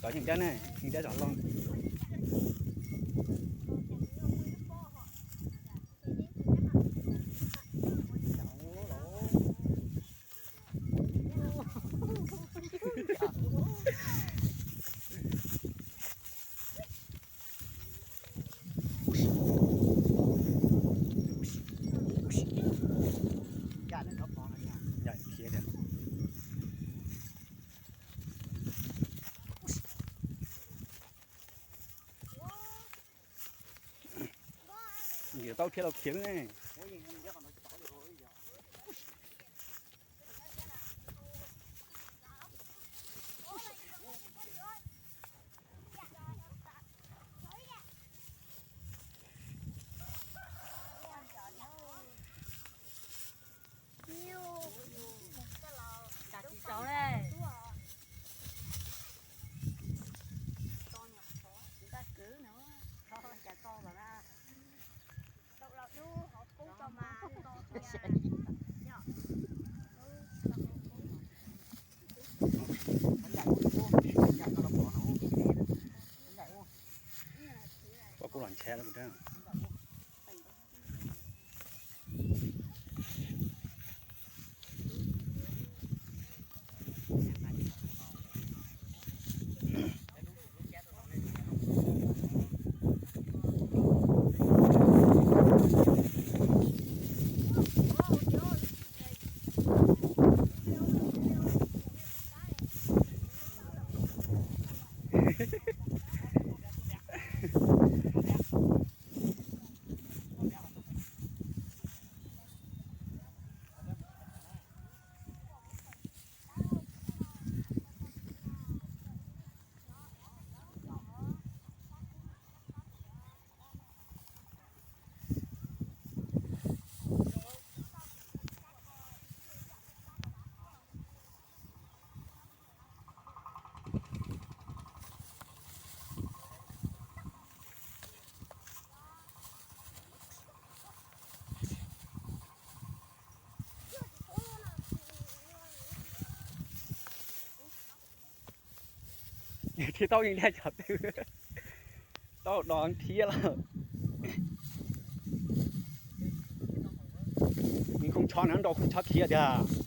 Cov yeej dab ne, yeej dab zom loj. Yuav tau khiav los khiav ne. Cas tsis tau ne. Tsis tau kwv no, cas tau lawm na. Pom kuv los ntshai lawm kuv thiab. Thiab tau yeej dab cov twg tau do thiab lawm. Nws khoom tsho na, nrau khoom tsho khiav tiag.